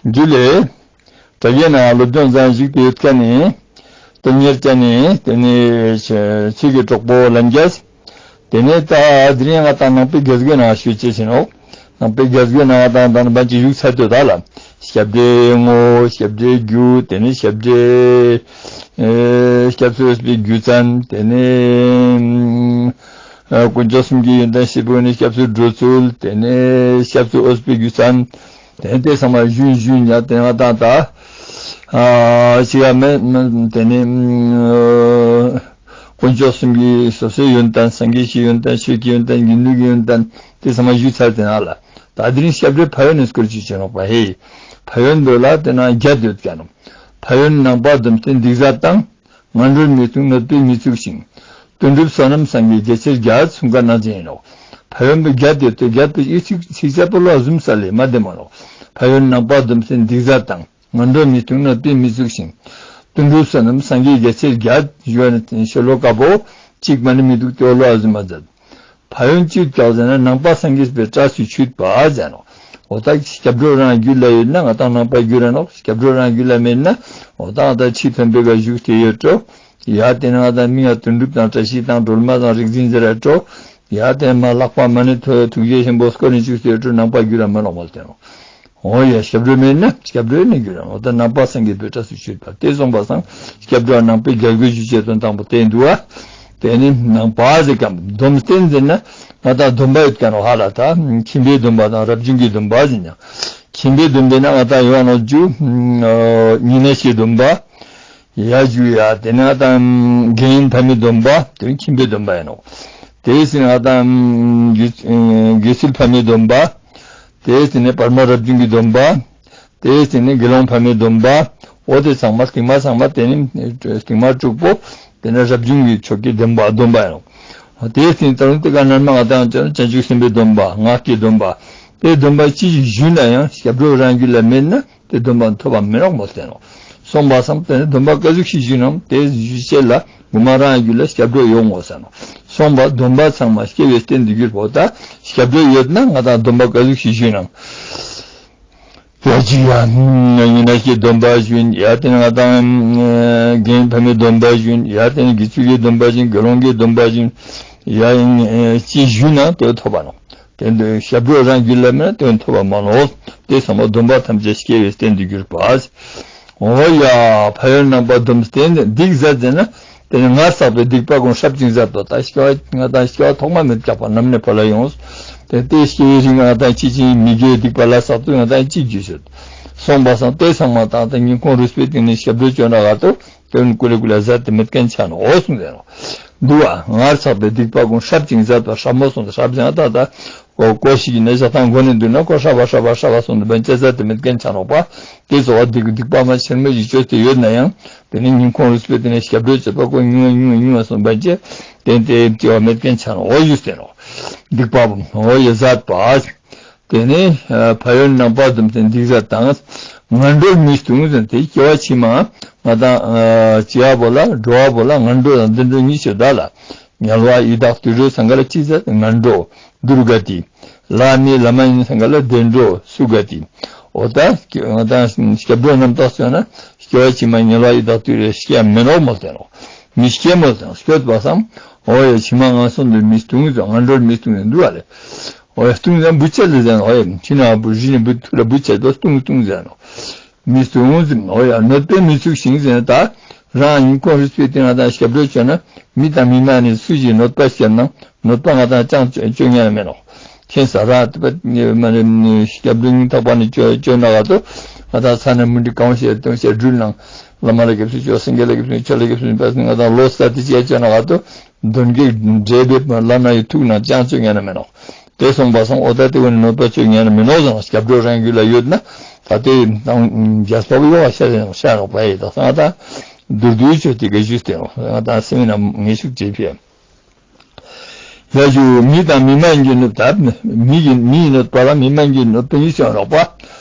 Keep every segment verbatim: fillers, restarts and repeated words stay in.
འདི་ལས། དྲ་རྒྱའི་ནང་སློབ་སྦྱོང་མཛད་བཞུགས་ཏེ་ཡོད་མཁན་ནི། དོན་གཉེར་ཅན་ནི་དེ་ནི་ཆོས་ཀྱི་གྲོགས་པོ་ལྷན་རྒྱས། དེ་ནས་ད་དེ་རིང་ང་ད་ནང་པའི་རྒྱལ་སྒོའི་ནང་ཞུ་ཅེས་ཡིན་ནོ། ནང་པའི་རྒྱལ་སྒོའི་ནང་ད་ད་ནི་བན་གྱི་བཞུགས་ཚར་དུས་ད་ལ། སྐྱབས་འགྲོའི་ངོ་བོ། སྐྱབས་འགྲོའི་རྒྱུ། དེ་ནས་སྐྱབས་འགྲོའི་ཨེ་སྐྱབས་སུ་འོས་པའི་རྒྱུ་མཚན། དེ་ནས་ཨ་དཀོན་མཆོག་གསུམ་གྱི་ཡོན་ཏན་ཞེས་པ་ནི་སྐྱབས་སུ་འགྲོ་ཚུལ། དེ་ནས་སྐྱབས་སུ་འོས་པའི་རྒྱུ་མཚན། དེ་དེ་ཚང་མ་ཞུན་ཞུན་ཡ་དེ་ང་ད་ད་ཨ་ཅི་ཡ་མེད་མེད་དེ་ནི་ཨ་དཀོན་མཆོག་གསུམ་གྱི་སོ་སོའི་ཡོན་ཏན། སངས་རྒྱས་ཀྱི་ཡོན་ཏན། ཆོས་ཀྱི་ཡོན་ཏན། སྒྱུ་ལུས་ཀྱི་ཡོན་ཏན་དེ་ཚང་མ་ཞུས་ཚར་དེ་ན་ལ། ད་དེ་རིང་སྐྱབས་འགྲོའི་ཕན་ཡོན་ནི་སྐོར་ཅིག་བྱས་ནོག་པ་ཧེ། ཕན་ཡོན་འདོད་ལ་དེ་ན་བརྒྱད་ཡོད་ཀྱང་ནོ། ཕན་ཡོན་ནང་པ་སྡོམ་བསྟེན་སྡིག་བསགས་དང་། ངན་འགྲོར་མི་ལྟུང་གནོད་པས་མི་ཚུགས་ཤིང་། དོན་གྲུབ་བསོད་ནམས་སངས་རྒྱས་རྒྱ་ཆེར་རྒྱས། གསུམ་ཀ་ནང་བཞིན་ཡིན་ནོ། ཕན་ཡོན་པའི་བརྒྱད་དེ་ལྟོས་བརྒྱད་པའི་ཡིག་ཚིག་ཚིག་གསལ་པོ་ལ་ཟུམ་ས་ལས་མ་བདེ་མོ་ནོ། ཕན་ཡོན་ནང་པ་སྡོམ་བསྟེན་སྡིག་བསགས་དང་། ངན་འགྲོར་མི་ལྟུང་གནོད་པས་མི་ཚུགས་ཤིང་། དོན་གྲུབ་བསོད་ནམས་སངས་རྒྱས་རྒྱ་ཆེར་རྒྱས། ཞུ་བ་ནི་ཤོ་ལོ་ཀ་པོ་གཅིག་མ་ནི་མི་འདུག་སྟེ་འོ་ལོ་ཨ་ཟུམ་མ་མཛད། ཕན་ཡོན་ཅི་ཡོད་ཀྱང་ཟེར་ན་ནང་པ་སངས་རྒྱས་པའི་སྐྲ་སུ་ཆུད་པ་ཟེར་ནོ། འོ་ད་སྐྱབས་འགྲོ་རང་རྒྱུད་ལ་ཡོད་ན་ང་ད་ནང་པ་རྒྱུད་ར་ནོ། སྐྱབས་འགྲོ་རང་རྒྱུད་ལ་མེད་ན་འོ་ད་ང་ད་ཕྱི་ཐོན་པའི་ག་བཞུགས་ཏེ་ཡོད་འགྲོ། ཡ་དེ་ནི་ང་ད་མི་ང་དོན་གྲུབ་དང་བཀྲ་ཤིས་དང་སྒྲོལ་མ་དང་རིག་འཛིན་ཟེར་ར་འགྲོ། ཡ་དེ་མ་ལྷག་པ་མ་ནི་ཐུགས་རྗེ་ཆེན་པོ་སྐོར་ནི་བཅུག་ཏེ་ཡོད་འགྲོ། ནང་པ་རྒྱུད་ར་མེད་ནོ་མོལ་ཏེ་ནོ། འོ་ཡ་སྐྱབས་འགྲོ་མེད་ན་སྐྱབས་འགྲོ་ནི་རྒྱུ་རང་འོ་ད་ནང་པ་སངས་རྒྱས་པའི་སྐྲ་སུ་ཆུད་པ་དེ་གསུངས་པ་སང་སྐྱབས་འགྲོ་ནང་པའི་རྒྱལ་སྒོའི་ཞུ་བྱེད་དོན་དང་པོ་དེ་འདུག་བ། དེ་ནི་ནང་པ་ཟེར་གམ་སྡོམ་བསྟེན་ཟེར་ན་ང་ད་སྡོམ་པ་ཡོད་ཀྱང་ནོ་ཧ་ལ་ད་ཁྱིམ་པའི་སྡོམ་པ་དང་རབ་བྱུང་གི་སྡོམ་པ་ཟེར་ན། ཁྱིམ་པའི་སྡོམ་པས་ན་ང་ད་ཡོང་ནོ་རྒྱུ་ཉི་ན་ཤིའི་སྡོམ་པ། ཡ་རྒྱུ་ཡ་དེ་ནི་ང་ད་རྒན་ཕ་མའི་སྡོམ་པ་དེ་ནི་ཁྱིམ་པའི་སྡོམ་པ་ཡིན་ནོ། དེའི་ཟེར་ན་ང་ད་དགེ་ཚུལ་ཕ་མའི་སྡོམ་པ། དེའི་ཟེར་ནས་བར་མ་རབ་བྱུང་གི་སྡོམ་པ། དེའི་སྟེང་ནས་དགེ་སློང་ཕ་མའི་སྡོམ་པ། འོ་དེ་ཚང་མ་སྟེང་མ་ཚང་མ་དེ་ནི་སྟེང་མ་དྲུག་པོ། དེ་ནས་རབ་བྱུང་གི་ཕྱོགས་ཀྱི་སྡོམ་པ་སྡོམ་པ་ཡང་། དེའི་སྟེང་ད་རུང་དེ་ག་ནར་མ་ང་དང་བྱས་ན་བྱང་ཆུབ་སེམས་དཔའི་སྡོམ་པ་སྔགས་ཀྱི་སྡོམ་པ། དེ་སྡོམ་པ་ཅི་ཞིག་ཞུས་ན་ཡང་སྐྱབས་འགྲོ་རང་རྒྱུད་ལ་མེད་ན་དེ་སྡོམ་པ་ཐོབ་པ་མི་རུང་མོ་ཟེར་ནོ། སོང་པ་སང་དེ་ནི་སྡོམ་པ་ག་ཟུག་ཞིག་ཞུས་ནམ་དེ་ཞུས་བྱས་ལ་དགུ་མ་རང་རྒྱུད་ལ་སྐྱབས་འགྲོ་ཡོང་ངོ་ཟེར་ནོ། སོང་པ་སྡོམ་པ་ཚང་མ་སྐྱེ་བའི་རྟེན་དུ་གྱུར་པོ་ད་སྐྱབས་འགྲོ་ཡོད་ན་ང་དང་སྡོམ་པ་ག་ཟུག་ཞིག་ཞུས་ནམ། ཡ་གཅིག་ཡ། ཉི་མ་ཞིག་སྡོམ་པ་བཞིན་ཡ་དེ་ནི་ང་དང་རྒན་ཕ་མའི་སྡོམ་པ་བཞིན་ཡ་དེ་ནི་དགེ་ཚུལ་གྱི་སྡོམ་པ་བཞིན་དགེ་སློང་གི་སྡོམ་པ་བཞིན་ཡ་ཅི་ཞུས་ན་དེ་ཐོབ་པ་ནོ། དེ་འདི་སྐྱབས་འགྲོ་རང་རྒྱུད་ལ་མེད་ན་དེ་ཐོབ་པ་མ་ནོ། དེ་ཚང་མ་སྡོམ་པ་ཐམས་ཅད་སྐྱེ་བའི་རྟེན་དུ་གྱུར་པ། འོ་ཡ་ཕན་ཡོན་རྣམ་པ་སྡོམ་བསྟེན་སྡིག་བསགས་ཟེར་ན། དེ་ནི་སྔར་བསགས་པའི་སྡིག་པ་ཀུན་སྲབ་ཅིང་ཟད་དོ། ད་སྐྱེ་བ་ང་དང་སྐྱེ་བ་ཐོག་མ་མེད་ཀྱག་པ་ནམ་ནས་བོ་ལ་ཡོངས། དེ་ལྟའི་སྐྱེ་བའི་རིང་ང་དང་ཅི་ཅིག་མི་དགེའི་སྡིག་པ་ལ་བསགས་དུས་ང་དང་ཅི་རྒྱུ་ཞོད། སོང་པ་སང་དེ་ཚང་མ་དང་དེ་སྙིང་ཁོང་རུས་པའི་གཏིང་ནས་སྐྱབས་འགྲོ་བཅོལ་ན་ག་ཏོ། དེ་ནི་ཀུ་ལེ་ཀུ་ལེ་ཟད་དེ་མེད་མཁན་ཆ་ནོ་འོ་གསུངས་ཟེར་ནོ། འདུག་བ་སྔར་བསགས་པའི་སྡིག་པ་ཀུན་སྲབ་ཅིང་ཟད་དོ། སྲབ་མོ་སོང་དེ་སྲབ་ཅིང་ད་ད། ཀོ་ཀོ་ཞིག་ཡིན་ན་ཞག་ཐང་མགོ་ནས་འདུག་ན་ཀོ་ཧྲ་བ་ཧྲ་བ་ཧྲ་བ་སོང་དུ་བན་ཅ་ཟ་དེ་མེད་མཁན་ཆ་ནོག་པ། དེ་ཚོ་བ་སྡིག་སྡིག་པ་མ་ཆེན་མོ་ཞིག་བཅོས་ཏེ་ཡོད་ན་ཡང་དེ་ནི་སྙིང་ཁོང་རུས་པའི་དེ་ནས་སྐྱབས་འགྲོ་བྱེད་པ་ཀོ་ཉུང་བ་ཉུང་བ་ཉུང་བ་སོང་བན་ཅ་དེ་དེ་སྐྱེ་བ་མེད་མཁན་ཆ་ནོག་འོ་ཡུས་ཏེ་ནོ། སྡིག་པ་འོ་ཡ་ཟད་པ། དེ་ནས་ཕན་ཡོན་རྣམ་པ་སྡོམ་བསྟེན་སྡིག་བསགས་དང་། ངན་འགྲོར་མི་ལྟུང་ཟེར་དེ་སྐྱེ་བ་ཕྱི་མ་ང་དང་སྐྱེ་བ་པོ་ལ་འགྲོ་བ་པོ་ལ་ངན་འགྲོ་དང་བདེ་འགྲོ་གཉིས་ཆོད་ད་ལ། དམྱལ་བ་ཡི་དྭགས་དུད་འགྲོ་སང་ག་ལ་ཅི་ཟེར་ངན་འགྲོ། དུར་ག་ཏི། ལྷ་མི་ལྷ་མ་ཡིན་སང་ག་ལ་བདེ་འགྲོ་སུ་ག་ཏི། འོ་ད་སྐྱེ་ང་དང་སྐྱབས་འགྲོ་རྣམ་དག་སོང་ན་སྐྱེ་བ་ཕྱི་མ་དམྱལ་བ་ཡི་དྭགས་དུད་འགྲོ་སྐྱེ་མི་ནོག་མོ་ཟེར་ནོ། མི་སྐྱེ་མོ་ཟེར་ནོ་སྐྱོད་པ་སང་། འོ་ཡ་ཕྱི་མ་ང་སོང་དུ་མི་ལྟུང་ཟེར་ངན་འགྲོར་མི་ལྟུང་ཟེར་འདུག་བ་ལེ། འོ་ཡ་ལྟུང་ཟེར་འབུ་ཆད་ལ་ཟེར་ནོ། འོ་ཡ་ཕྱི་ན་འབུ་རི་ནི་འབུ་ཐུག་ལ་འབུ་ཆད་དོ་ལྟུང་ལྟུང་ཟེར་ནོ། མི་ལྟུང་ཟེར་ནོ། འོ་ཡ་གནོད་པས་མི་ཚུགས་ཤིང་ཟེར་ནོ་ད། རང་ཡིན་ཁོང་རུས་པའི་སྟེང་ང་དང་སྐྱབས་འགྲོ་བཅོལ་ན་མི་དང་མི་མ་ནི་སུ་ཞིག་གནོད་པ་བསྐྱལ་ན་གནོད་པ་ང་དང་ཅང་བཅོ་བཅོ་ཉན་མེད་ནོ། ཁྱེད་ས་ར་ཏི་པ་མ་ནི་སྐྱབས་འགྲོ་སྙིང་ཐག་པ་ནི་བཅོ་བཅོ་ན་ག་ཏོ་ང་དང་ས་ན་མུ་འདི་གང་བཤད་སྟོན་བཤད་སྦྲུལ་ནང་བླ་མ་ལ་སྐྱབས་སུ་མཆིའོ་སངས་རྒྱས་ལ་སྐྱབས་སུ་མཆིའོ་ཆོས་ལ་སྐྱབས་སུ་མཆིའོ་ང་དང་ལོ་ས་ཏི་ཅེ་བཅོ་ན་ག་ཏོ་གདོན་བགེགས་བསྒྲལ་བའི་བླ་མ་ཡི་ཐུགས་ནང་ཅང་བཅོ་ཉན་མེད་ནོ། དེ་སོང་པ་སང་འོ་ད་དེ་བོ་ནི་གནོད་པ་བཅོ་ཉན་མི་ནོག་ཟེར་ནོ། སྐྱབས་འགྲོ་རང་རྒྱུད་ལ་ཡོད་ན་ད་དེ་དང་རྒྱལ་པོ་ཡོག་ཤ་རེ་ཤ་རོག་པ་ཡི་ད་སང་ད་མདོར་བསྡུས་བཅོས་ཏེ་ག་ཞུས་ཏེ་ནོ། ང་དང་སེམས་ན་ངེས་ཤུགས་བྱེད་ཕྱིར། ཡ་ཞུ་མི་དང་མི་མ་གཉིས་གནོད་པ། མི་ཡི་མི་ཡི་གནོད་པ་ལ་མི་མ་གཉིས་གནོད་པ་གཉིས་བྱུང་རོགས་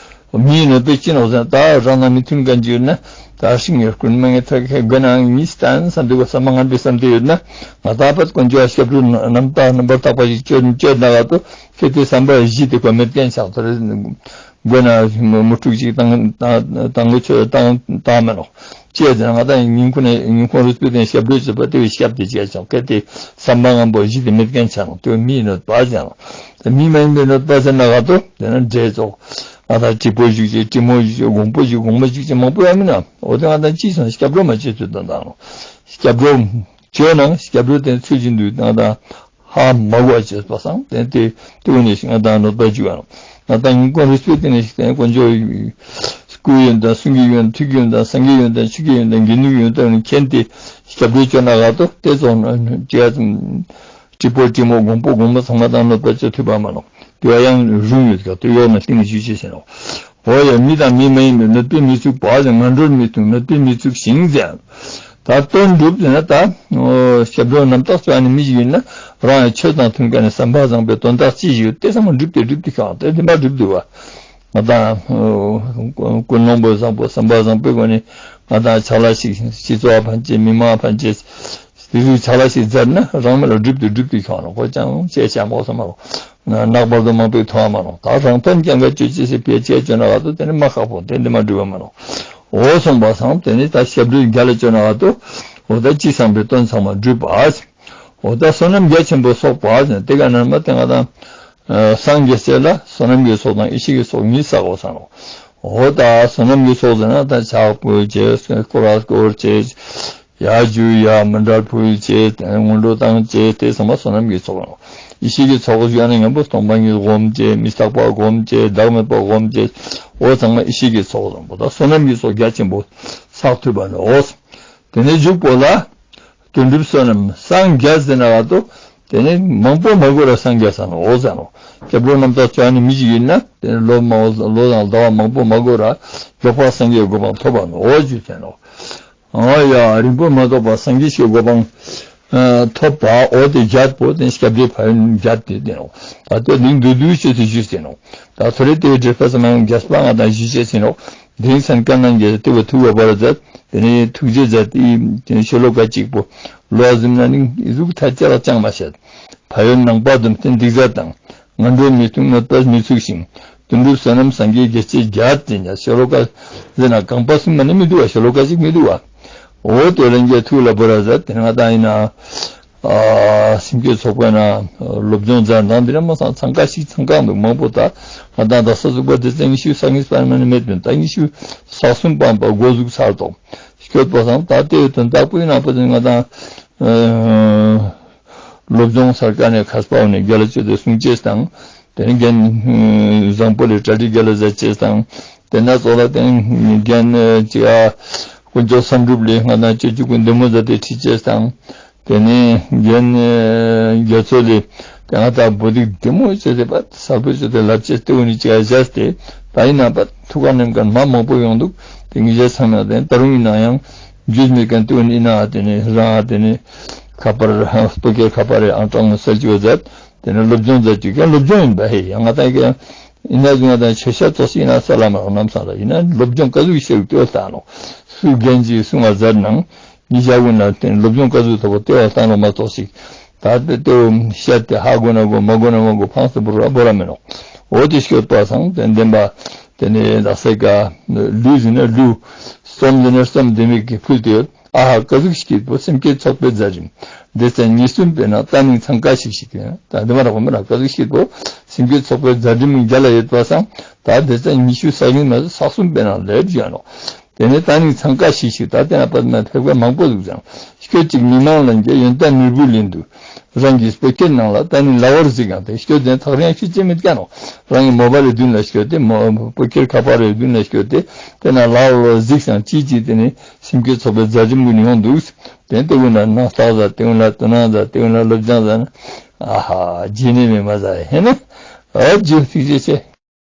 པ། མི་ཡི་གནོད་པ་ཅི་ནོག་ཟེར་ན་ད་རང་དང་མི་མཐུན་ག་འགྱུར་ན་ད་ཤིང་ངེར་ཀུན་མ་ངེ་ཐ་ཁེ་དགོས་ན་གཉིས་སྟན་བསམ་དུས་ག་བསམ་པ་ངན་པའི་བསམ་དུས་ཡོད་ན་ང་ད་པད་དཀོན་མཆོག་སྐྱབས་འགྲོ་རྣམ་དག་རྣམ་པར་དག་པ་ཞིག་བཅོལ་བཅོལ་ན་ག་ཏོ་ཁེ་དེ་བསམ་པ་བཞི་དེ་གོ་མེད་མཁན་ཆགས་ཐོ་རེ། དགོན་ན་མི་མི་ཕྲུག་ཅིག་བཏང་བཏང་བཏང་གི་ཆོས་བཏང་བཏང་མེད་ནོ། ཅེས་ཟེར་ང་དང་ཉིན་གུང་ནས་ཉིན་གུང་རུས་པའི་སྟེང་ཞབས་བྲོ་བྱེད་པ་དེ་བས་ཞབས་དེ་བྱས་ཀྱང་སྐད་དེ་བསམ་པ་ངན་པོ་བཞི་དེ་མེད་མཁན་ཆགས་ནོ། དེ་བས་མིའི་གནོད་པ་ཟེར་ནོ། དེ་མི་མ་ཡིན་པའི་གནོད་པ་ཟེར་ན་ག་ཏོ་དེ་ན་འདྲེ་ཙོག་ང་དང་སྐྱིད་པོ་བཞུགས་ཅེས་སྐྱིད་མོ་བཞུགས་ཅེས་དགོང་པོ་བཞུགས་དགོང་མོ་བཞུགས་ཅེས་མང་པོ་ཡང་མིན་ན། འོ་དེ་ང་དང་ཅི་སོང་སྐྱབས་འགྲོ་མ་བྱེད་ཚུལ་དོན་དང་ནོ། སྐྱབས་འགྲོ་བྱོས་ན་སྐྱབས་འགྲོ་དེ་ཚུལ་བཞིན་དུ་ང་དང་ཧ་མ་གོ་བ་བྱེད་པ་སང་དེ་དེ་དེ་བས་ནས་ང་དང་གནོད་པ་བྱུང་བ་ནོ། ང་དང་ཉིན་གུང་རུས་པའི་སྟེང་ནས་ཞིག་དེ་དཀོན་མཆོག་སྐུའི་ཡོན་ཏན་གསུང་གི་ཡོན་ཏན་ཐུགས་ཀྱི་ཡོན་ཏན་སངས་རྒྱས་ཡོན་ཏན་ཆོས་ཀྱི་ཡོན་ཏན་དགེ་འདུན་གྱི་ཡོན་ཏན་མཁྱེན་ཏེ་སྐྱབས་འགྲོ་བྱོས་ན་ག་ཏོ་དེ་ཙོག་ན་ཅི་ཡ་ཙམ་སྐྱིད་པོ་སྐྱིད་མོ་དགོང་པོ་དགོང་མོ་ཚང་མ་དང་གནོད་པ་བྱེད་ཐུབ་པ་མ་ནོ། དེ་བ་ཡང་རུང་ཡོད་ཀ་དེ་ཡོག་ན་གཏིང་ནས་ཞུ་ཅེས་ཟེར་ནོ། འོ་ཡ་མི་དང་མི་མ་ཡིན་པའི་གནོད་པའི་མི་ཚུགས་པ་ཟེར་ངན་འགྲོར་མི་ལྟུང་གནོད་པའི་མི་ཚུགས་ཤིང་ཟེར། ད་དོན་འགྲུབ་ཟེར་ན་ད་སྐྱབས་འགྲོ་རྣམ་དག་ཅོ་ནི་མི་ཞིག་ཡིན་ན་རང་ཡང་ཆོས་དང་མཐུན་མཁན་ནི་བསམ་པ་བཟང་པོའི་དོན་དག་ཅི་ཞིག་ཡོད་དེ་ཚང་མ་འགྲུབ་སྟེ་འགྲུབ་སྟེ་ཤོག་དེ་དེ་མ་འགྲུབ་འདུག་བ། ང་དང་ཀུན་སློང་པོ་བཟང་པོ་བསམ་པ་བཟང་པོའི་སྒོ་ནས་ང་དང་ཆག་ལ་ཞིག་སྤྱི་ཚོགས་ཕན་ཆེ་མི་མང་ཕན་ཆེ། དེ་ཚོའི་ཆ་ལ་ཞིག་མཛད་ན་རང་མི་ལ་སྒྲུབ་ཏུ་སྒྲུབ་ཏུ་ཤོག་ནོ། ཁོ་ཅང་ཅེས་བྱ་མོ་སོ་མ་རོ། ནག་པར་དུ་མང་པོའི་ཐོག་མ་རོ། ད་རང་དོན་རྐྱང་ག་སྤྱོད་ཅེས་སི་ཕིའ་ཅེས་བཅོས་ན་ག་ཏོ་དེ་ནི་མ་ཁག་པོ་དེ་འདི་མ་སྒྲུབ་པ་མ་རོ། འོ་སོང་པ་སང་དེ་ནི་ད་ཞབས་བྲོའི་རྒྱ་ལ་བཅོས་ན་ག་ཏོ། འོ་ད་ཅི་བསམ་པའི་དོན་ཚང་མ་འགྲུབ་པ། འོ་ད་བསོད་ནམས་རྒྱ་ཆེན་པོ་གསོག་པ་ཟེར་དེ་ག་ནར་མ་དེ་ང་དང་། སངས་རྒྱས་སྲས་ལ་བསོད་ནམས་ཀྱི་ཚོགས་དང་ཡེ་ཤེས་ཀྱི་ཚོགས་གཉིས་བསགས་འོ་སང་རོ། འོ་ད་བསོད་ནམས་ཀྱི་ཚོགས་ཟེར་ན་ད་ཕྱག་ཕུལ་བྱས་སྐོར་ར་སྐོར་བྱས། ཡར་རྒྱུ་ཡར་མཎྜལ་ཕུལ་བྱས་སྔོན་འགྲོ་བཏང་བྱས་དེ་ཚང་མ་བསོད་ནམས་ཀྱི་ཚོགས་རེད། ཡེ་ཤེས་ཀྱི་ཚོགས་ཞུ་ན་མཉམ་པོ་སྟོང་པ་ཉིད་སྒོམ་བྱས་མི་རྟག་པ་སྒོམ་བྱས་བདག་མེད་པ་སྒོམ་བྱས་འོ་ཚང་མ་ཡེ་ཤེས་ཀྱི་ཚོགས་བཟང་པོ་ད་བསོད་ནམས་ཀྱི་ཚོགས་རྒྱ་ཆེན་པོ་བསགས་ཐུབ་པ་ནི་འོ། དེ་ནས་འཇུག་པོ་ལ། དོན་གྲུབ་བསོད་ནམས་སངས་རྒྱས་ཟེར་ན་ག་ཏོ། དེ་ནས་མང་པོ་མ་དགོས་ར་སངས་རྒྱས་ས་ནོ་འོ་ཟེར་ནོ། སྐྱབས་འགྲོ་རྣམ་དག་ཅོ་ནི་མི་ཞིག་ཡིན་ན་དེ་ནས་ལོ་མང་ལོ་དང་ཟླ་བ་མང་པོ་མ་དགོས་ར་འབྱོར་པ་སངས་རྒྱས་གོ་འཕང་ཐོབ་པ་ནོ་འོ་ཞུ་ཟེར་ནོ། ཨ་ཡ་རིང་པོ་མ་ཐོགས་པ་སངས་རྒྱས་ཀྱི་གོ་འཕང་ཐོབ་པ་འོ་དེ་རྒྱལ་པོ་དེ་སྐྱབས་འགྲོའི་ཕན་ཡོན་རྒྱལ་དེ་དེ་ནོ། ད་ལྟོ་ལིང་དུ་དུ་ཞེས་སུ་ཞུ་ཟེར་ནོ། ད་ཐོ་རེ་དེ་བའི་འགྲེལ་པ་ཚང་མ་རྒྱས་པ་ང་དང་ཞུ་ཅེས་ཟེར་ནོ། དེང་སང་བཀའ་གནང་རྒྱལ་དེ་བ་ཐུགས་ལ་བར་མཛད། དེ་ནས་ཐུགས་རྗེ་མཛད་དེ་དེ་ནས་ཤོ་ལོ་ཀ་གཅིག་པོ་ལོ་ཟིན་ན་ནི་གཟུགས་ཐ་ཅལ་ལ་ཅང་མ་བྱེད། ཕ་ཡུལ་ནང་པ་དུམ་བསྟན་སྡིག་ཟ་དང་། ངན་འགྲོ་མི་ལྟུང་གནོད་པ་མི་ཚུགས་ཤིང་། དོན་གྲུབ་བསོད་ནམས་སངས་རྒྱས་རྒྱལ་ཆེ་རྒྱལ་དེ་ཉ་ཤོ་ལོ་ཀ་ཟེར་ན་གང་པ་གསུམ་མ་ནི་མི་འདུག་བ་ཤོ་ལོ་ཀ་གཅིག་མི་འདུག་བ། འོ་དེ་ལན་རྒྱལ་ཐུགས་ལ་བོར་ར་ཟེར་དེ་ང་དང་ཡིན་ན། ཨ་སེམས་བསྐྱེད་ཚོགས་པའི་ནང་སློབ་སྦྱོང་མཛད་དང་འདི་ར་མ་སང་འཚང་ཁ་ཞིག་འཚང་ཁ་འདུག་མང་པོ་ད་ང་དང་ད་ས་ཟུག་པ་དེ་ཚེ་ཉི་ཤུ་རྩ་གཉིས་པ་མ་ནི་མེད་པས་ད་ཉི་ཤུ་རྩ་གསུམ་པའམ་པ་འགོ་ཟུག་ཚར་ཏོ། སྐྱོད་པ་སང་ད་ལྟའི་དོན་དག་པོའི་ནང་པོ་དེ་ང་དང་སློབ་སྦྱོང་སར་ཀ་ནས་མཁས་པ་འོ་ནས་རྒྱ་ལ་སྤྱོད་དེ་གསུང་ཅེས་དང་དེ་ནས་རྒན་བཟང་པོ་ལས་གྲ་སྒྲིག་རྒྱ་ལ་མཛད་ཅེས་དང་དེ་ན་ཙོ་ལ་དེ་རྒན་ཅི་ཨ་དཀོན་མཆོག་བསམ་གྲུབ་ལས་ང་དང་སྤྱོད་འཇུག་གི་འདི་མོ་མཛད་དེ་ཁྲིད་ཅེས་དང་། དེ་ནས་རྒན་རྒྱ་མཚོ་ལས་དེ་ང་ད་བོད་ཡིག་བདེ་མོ་བྱས་ཏེ་པ་གསལ་པོ་བྱས་ཏེ་ལབ་བྱས་ཏེ་འུ་ནི་ཅིག་བཞག་སྟེ་ད་ཡིན་ན་པ་ཐུགས་ཁ་ནེམ་ཀ་མ་མང་པོ་ཡོང་འདུག་དེ་ངེད་ཅག་ཚང་ན་དེ་ད་རུང་ཡིན་ན་ཡང་རྒྱུས་མེད་མཁན་དེ་འུ་ནི་ཡིན་ན་དེ་ནི་རང་དེ་ནི་ཁ་པར་སྤུ་གེ་ཁ་པར་རེ་ཨང་གྲངས་གསལ་ཅིག་བ་མཛད་དེ་ནི་སློབ་སྦྱོང་མཛད་ཅིག་ཀྱང་སློབ་སྦྱོང་ཡིན་པ་ཧེ་ཡང་ང་ད་ཀྱང་ཡིན་ན་ང་ད་ཆེ་ཤ་ཙོགས་ཤིག་ཡིན་ན་ས་ལ་མ་རང་ནམ་ས་ལ་ཡིན་ན་སློབ་སྦྱོང་ཀ་ཟུག་ཤེས་ལྟོས་ལྟ་ནོ་སུ་རྒན་གྱིས་གསུང་བ་མཛད་ནང་། ཉི་ཤ་ཀུན་ལ་བརྟེན་སློབ་སྦྱོང་བཀའ་ཟུར་ཐོབ་པ་ལྟེ་བ་བཏང་རོགས་མ་གཏོགས་ཤིག་ད་ལྟ་ལྟེ་བ་བཤད་དེ་ཧ་གོ་ན་གོ་མ་གོ་ན་མ་གོ་ཕངས་སུ་བོར་བ་བོར་བ་མིན་ནོ། འོ་དེ་སྐྱོད་པ་སང་དེ་བདེན་པ་དེ་ནས་ལག་སའི་ཀ་ལུས་ཟིན་ན་ལུས་རྩོམ་ཟིན་ན་རྩོམ་དེ་མིག་གི་ཕུལ་ཏེ་ཡོད། ཨ་ཧ་བཀའ་ཟུར་སྐྱིད་པོ་སེམས་བསྐྱེད་ཚོགས་པའི་མཛད་རིམ་སྡེ་ཚན་ཉེར་གསུམ་པའི་ནང་ད་ནིང་འཚང་ཁ་ཤིག་ཤིག་དེ་ད་འདི་མ་རག་པ་མི་རག་བཀའ་ཟུར་སྐྱིད་པོ་སེམས་བསྐྱེད་ཚོགས་པའི་མཛད་རིམ་རྒྱ་ལ་ཡོད་པ་སང་ད་སྡེ་ཚན་ཉི་ཤུ་རྩ་གཉིས་མ་ཟད་ས་གསུམ་པའི་ནང་ལེབ་བཞག་ནོ། དེ་ནས་ད་ནི་འཚང་ཁ་ཤིག་ཤིག་ད་དེ་ན་པདྨ་ཕེབས་མཁན་མང་པོ་འདུག་ཙང་། སྐད་ཅིག་མི་མང་ལ་འགྱེད་ཡོན་ཏན་ནོར་བུའི་གླིང་དུ། རང་གི་སྤུ་སྐྱེར་ནང་ལ་ད་ནི་ལ་བར་གཟིགས་ཡང་དེ་སྐྱོད་དེ་ཐག་རིང་ཤུ་ཅི་མི་དཀའ་ནོ། རང་གི་མོ་བ་ལི་མདུན་ལ་སྐྱོད་དེ་མོ་སྤུ་སྐྱེར་ཁ་པར་རེ་མདུན་ལ་སྐྱོད་དེ་དེ་ན་ལ་བར་གཟིགས་ཡང་ཅི་ཅི་དེ་ནི་སེམས་བསྐྱེད་ཚོགས་པའི་མཛད་རིམ་ཀུན་ཡོང་འདུག་དེ་དེ་ཀུན་ལ་ནང་རྟགས་ཟ་དེ་ཀུན་ལ་དོ་སྣང་ཟ་དེ་ཀུན་ལ་སློབ་སྦྱོང་ཟ་ན་ཨ་ཧ་རྗེས་ནས་མི་མ་ཟ་ཧེ་ན་ཨ་རྗེས་ཐིག་ཅེ་ཆེ།